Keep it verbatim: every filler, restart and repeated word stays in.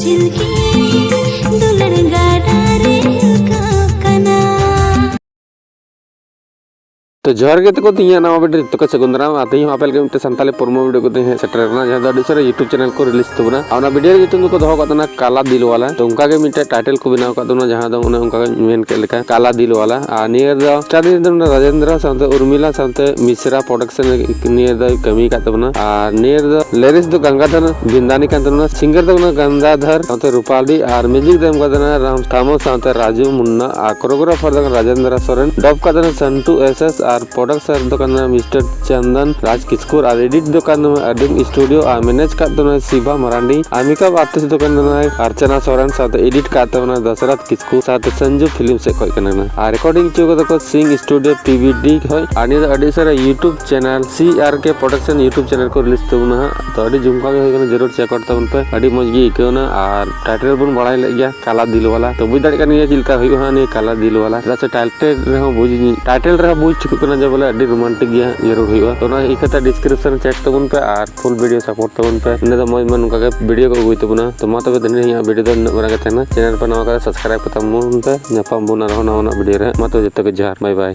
ᱫᱩᱞᱟᱹᱲ ᱜᱟᱰᱟ ᱨᱮ ᱦᱮᱞᱠᱟᱣ ᱠᱟᱱᱟ᱾ ᱛᱚ ᱡᱚᱦᱟᱨ ᱜᱮ ᱛᱟᱠᱚ, ᱛᱤᱦᱤᱧᱟᱜ ᱱᱟᱣᱟ video ᱨᱮ ᱡᱚᱛᱚ ᱠᱚ ᱥᱟᱹᱜᱩᱱ ᱫᱟᱨᱟᱢ᱾ ᱟᱨ ᱛᱮᱦᱮᱧ ᱦᱚᱸ ᱟᱯᱮ ᱞᱟᱹᱜᱤᱫ ᱢᱤᱫᱴᱮᱱ ᱥᱟᱱᱛᱟᱲᱤ promo video ᱠᱟᱛᱮ ᱦᱮᱡ ᱥᱮᱴᱮᱨ ᱟᱠᱟᱱᱟ, ᱡᱟᱦᱟᱸ ᱫᱚ ᱟᱹᱰᱤ ᱩᱥᱟᱹᱨᱟ YouTube channel ᱠᱚ release ᱛᱟᱵᱚᱱᱟ᱾ ᱟᱨ ᱚᱱᱟ video ᱨᱮ ᱧᱩᱛᱩᱢ ᱫᱚᱠᱚ ᱫᱚᱦᱚ ᱟᱠᱟᱫ ᱛᱟᱵᱚᱱᱟ ᱠᱟᱞᱟ ᱫᱤᱞ ᱣᱟᱞᱟ᱾ ᱛᱚ ᱚᱱᱠᱟ ᱜᱮ ᱢᱤᱫᱴᱮᱱ title ᱠᱚ ᱵᱮᱱᱟᱣ ᱟᱠᱟᱫ ᱛᱟᱵᱚᱱᱟ, ᱡᱟᱦᱟᱸ ᱫᱚ ᱚᱱᱮ ᱚᱱᱠᱟ ᱜᱮ ᱢᱮᱱ ᱠᱮᱫ ᱞᱮᱠᱟ ᱠᱟᱞᱟ ᱫᱤᱞ ᱣᱟᱞᱟ᱾ ᱟᱨ ᱱᱤᱭᱟᱹ ᱫᱚ starring ᱫᱚ ᱨᱟᱡᱮᱱᱫᱨᱚ ᱥᱟᱶᱛᱮ ᱩᱨᱢᱤᱞᱟ ᱥᱟᱶᱛᱮ ᱢᱤᱥᱨᱟ production ᱱᱤᱭᱟᱹ ᱫᱚᱭ ᱠᱟᱹᱢᱤ ᱟᱠᱟᱫ ᱛᱟᱵᱚᱱᱟ᱾ ᱟᱨ ᱱᱤᱭᱟᱹ ᱫᱚ lyrics ᱫᱚ ᱜᱟᱝᱜᱟᱫᱷᱚᱨ ᱵᱤᱱᱫᱟᱱᱤ ᱠᱟᱱ ᱛᱟᱵᱚᱱᱟ, singer ᱫᱚ ᱠᱟᱱᱟ ᱜᱟᱝᱜᱟᱫᱷᱚᱨ ᱥᱟᱶᱛᱮ ᱨᱩᱯᱟᱞᱤ, ᱟᱨ music ᱫᱚ ᱮᱢ ᱠᱟᱫᱟ ᱨᱟᱢ ᱛᱟᱢᱚ ᱥᱟᱶᱛᱮ ᱨᱟᱡᱩ ᱢᱩᱱᱱᱟ, ᱟᱨ choreographer ᱫᱚ ᱠᱟᱱᱟ ᱨᱟᱡᱮᱱᱫᱨᱚ ᱥᱚᱨᱮᱱ, dub ᱠᱟᱫᱟ ᱥᱟᱱᱴᱩ S S, ᱟᱨ producer ᱫᱚ ᱠᱟᱱᱟ Mister ᱪᱚᱱᱫᱚᱱ ᱨᱟᱡᱽ ᱠᱤᱥᱠᱩᱨ, ᱟᱨ edit ᱫᱚ ᱠᱟᱱ ᱛᱟᱵᱚᱱᱟ ᱟᱹᱰᱤᱢ studio, ᱟᱨ manage ᱠᱟᱫ ᱛᱟᱵᱚᱱᱟ ᱥᱤᱵᱷᱟ ᱢᱟᱨᱟᱱᱰᱤ, ᱟᱨ makeup artist ᱫᱚ ᱠᱟᱱ ᱛᱟᱵᱚᱱᱟ ᱟᱨᱪᱟᱱᱟ ᱥᱚᱨᱮᱱ ᱥᱟᱶᱛᱮ edit ᱠᱟᱫ ᱛᱟᱵᱚᱱᱟ ᱫᱚᱥᱨᱚᱛᱷ ᱠᱤᱥᱠᱩ ᱥᱟᱶᱛᱮ ᱥᱚᱧᱡᱩ film ᱥᱮᱫ ᱠᱷᱚᱡ ᱠᱟᱱᱟ᱾ ᱟᱨ recording ᱦᱚᱪᱚ ᱠᱟᱫᱟ ᱠᱚ Sing Studio P V D ᱠᱷᱚᱡ᱾ ᱟᱨ ᱱᱤᱭᱟᱹ ᱫᱚ ᱟᱹᱰᱤ ᱩᱥᱟᱹᱨᱟ YouTube channel C R K Production YouTube channel ᱠᱚ release ᱛᱟᱵᱚᱱᱟ ᱦᱟᱸᱜ᱾ ᱛᱚ ᱟᱹᱰᱤ ᱡᱚᱢᱠᱟᱣ ᱜᱮ ᱦᱩᱭ ᱠᱟᱱᱟ, ᱡᱟᱹᱨᱩᱲ check out ᱛᱟᱵᱚᱱ ᱯᱮ, ᱟᱹᱰᱤ ᱢᱚᱡᱽ ᱜᱮ ᱟᱹᱭᱠᱟᱹᱣᱱᱟ᱾ ᱟᱨ title ᱵᱚᱱ ᱵᱟᱲᱟᱭ ᱞᱮᱫ ᱜᱮᱭᱟ ᱠᱟᱞᱟ ᱫᱤᱞ ᱣᱟᱞᱟ, ᱛᱚ ᱵᱩᱡᱽ ᱫᱟᱲᱮᱭᱟᱜ ᱠᱟᱱ ᱜᱮᱭᱟ ᱪᱮᱫ ᱞᱮᱠᱟ ᱦᱩᱭᱩᱜᱼᱟ ᱦᱟᱸᱜ ᱱᱤᱭᱟᱹ ᱠᱟᱞᱟ ᱫᱤᱞ ᱣᱟᱞᱟ, ᱪᱮᱫᱟᱜ ᱥᱮ title ᱨᱮᱦᱚᱸ ᱵᱩᱡᱽ, title ᱨᱮᱦᱚᱸ ᱵᱩᱡᱽ ᱴᱷᱤᱠᱚᱜ ᱠᱟᱱᱟ ᱡᱮ ᱵᱚᱞᱮ ᱟᱹᱰᱤ romantic ᱜᱮ ᱦᱟᱸᱜ ᱡᱟᱹᱨᱩᱲ ᱦᱩᱭᱩᱜᱼᱟ᱾ ᱛᱚ ᱚᱱᱟ ᱤᱠᱟᱹᱛᱮ description check ᱛᱟᱵᱚᱱ ᱯᱮ ᱟᱨ full video support ᱛᱟᱵᱚᱱ ᱯᱮ᱾ ᱤᱱᱟᱹ ᱫᱚ ᱢᱚᱡᱽ ᱢᱚᱡᱽ ᱱᱚᱝᱠᱟ ᱜᱮ video ᱠᱚ ᱟᱹᱜᱩᱭ ᱛᱟᱵᱚᱱᱟ᱾ ᱛᱚ ᱢᱟ ᱛᱚᱵᱮ ᱛᱮᱦᱮᱧᱟᱜ video ᱫᱚ ᱱᱤᱱᱟᱹᱜ ᱵᱟᱨᱟ ᱜᱮ ᱛᱟᱦᱮᱱᱟ᱾ Channel ᱯᱮ ᱱᱟᱣᱟ ᱠᱟᱱᱟ subscribe ᱠᱟᱛᱟᱢ ᱵᱚᱱ ᱯᱮ᱾ ᱧᱟᱯᱟᱢ ᱵᱚᱱ ᱟᱨᱦᱚᱸ ᱱᱟᱣᱟᱱᱟᱜ video ᱨᱮ᱾ ᱢᱟ ᱛᱚᱵᱮ ᱡᱚᱛᱚ ᱜᱮ ᱡᱚᱦᱟᱨ, bye bye᱾